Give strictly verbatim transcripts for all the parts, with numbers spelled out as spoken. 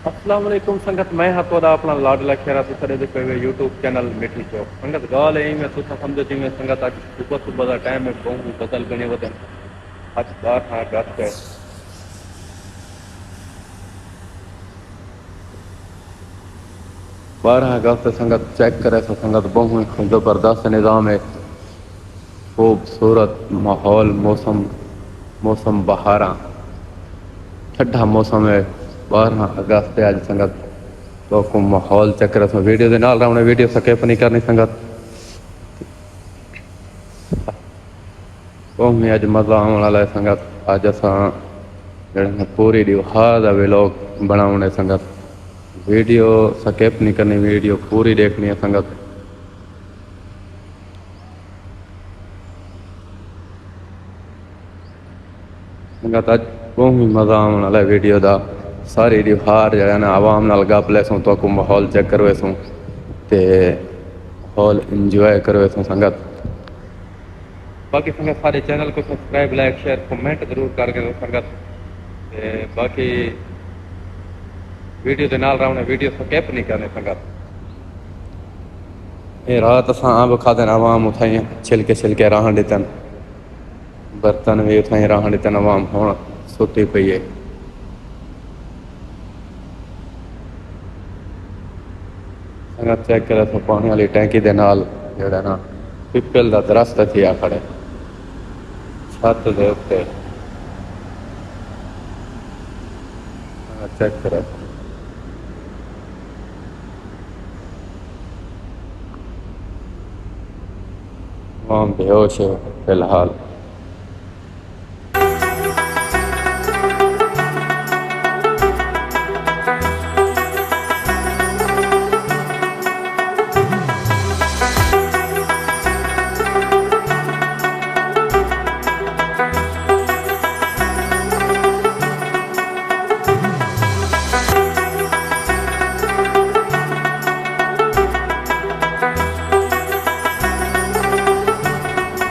السلام علیکم سنگت، میں ہاں تہاݙا اپݨا لاڈلا شیرا، تساں ݙیہدے پئے وے یوٹیوب چینل مٹھی چوک۔ سنگت، ڳالھ اے ایویں، تساں سمجھو جیویں سنگت اڄ صبح صبح دا ٹائم ہے، ٻہوں بدل بݨے ودن۔ اڄ ٻارہاں اگست ہے۔ ٻارہاں اگست سنگت چیک کریسو سنگت، ٻہوں ہی زبردست نظام ہے، خوبصورت ماحول، موسم، موسم بہاراں، ٹھڈا موسم ہے۔ ٻارہاں اگست ہے اڄ سنگت، تہاکوں ماحول چیک کریسو، ویڈیو دے نال رہوݨے، ویڈیو سکپ نہیں کرنی سنگت۔ ٻہوں ہی اڄ مزہ آوݨ والا ہے سنگت۔ اڄ اساں جیڑھے نا پوری ݙیہاڑ دا ولاگ بݨاوݨے سنگت۔ ویڈیو سکپ نہیں کرنی، ویڈیو پوری ݙیکھݨی ہے سنگت۔ سنگت، اڄ ٻہوں ہی مزہ آوݨ والا ہے ویڈیو دا۔ ساری ݙیہاڑ جیڑھا نا عوام نال ڳپ لیسوں، تہاکوں ماحول چیک کرویسوں تے ماحول انجوائے کرویسوں سنگت۔ باقی سنگت، سارے چینل کوں سبسکرائب، لائک، شیئر، کمنٹ ضرور کر ݙیو سنگت۔ تے باقی ویڈیو دے نال رہوݨے، ویڈیو سکپ نہیں کرنی سنگت۔ اے رات اساں امب کھادن، عوام اتھائیں چھلکے چھلکے رہݨ ݙتن، برتن وی اتھائیں رہݨ ݙتن، عوام ہݨ ستی پئی ہے۔ سنگت چیک کریسو، پاݨی والی ٹینکی دے نال جیڑھا نا پپل دا درخت تھیا کھڑے چھت دے اتے۔ سنگت چیک کریسو۔ عوام بے ہوش ہے فی الحال۔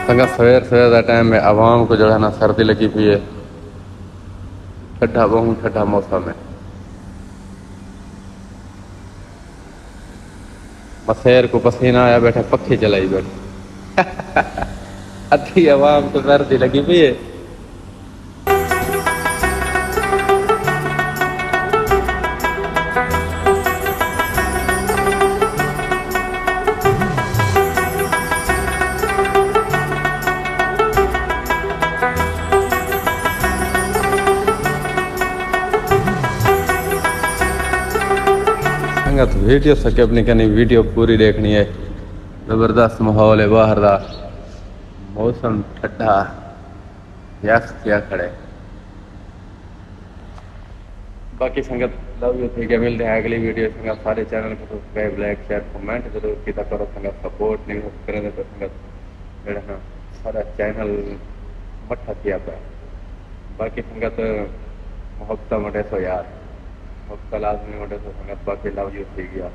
سنگت، سویر سویر دا ٹائم ہے، عوام کوں جیڑھا نا سردی لڳی پئی ہے، ٹھڈا، ٻہوں ٹھڈا موسم ہے۔ مسیر کوں پسینہ آیا ٻیٹھے، پکھی چلائی ٻیٹھے۔ ادھی عوام کوں سردی لڳی پئی ہے۔ سنگت، ویڈیو سکپ نہیں کرنی، ویڈیو پوری ݙیکھݨی ہے۔ زبردست ماحول ہے ٻاہر دا، موسم ٹھڈا، یخ تھیا کھڑے۔ باقی سنگت، لو یو تھی ڳیا، ملدے ہیں اڳلی ویڈیو۔ سنگت، سارے چینل کوں سبسکرائب، لائک، شیئر، کمنٹ ضرور کیتا کرو۔ سنگت، سپورٹ نہیں کریندے پئے سنگت، جیڑھا نا سارا چینل مٹھا تھیا پیا۔ باقی سنگت، محبتاں ونڈیسو یار، محبتاں لازمی ونڈیسو سنگت۔ باقی لو یو تھی ڳیا۔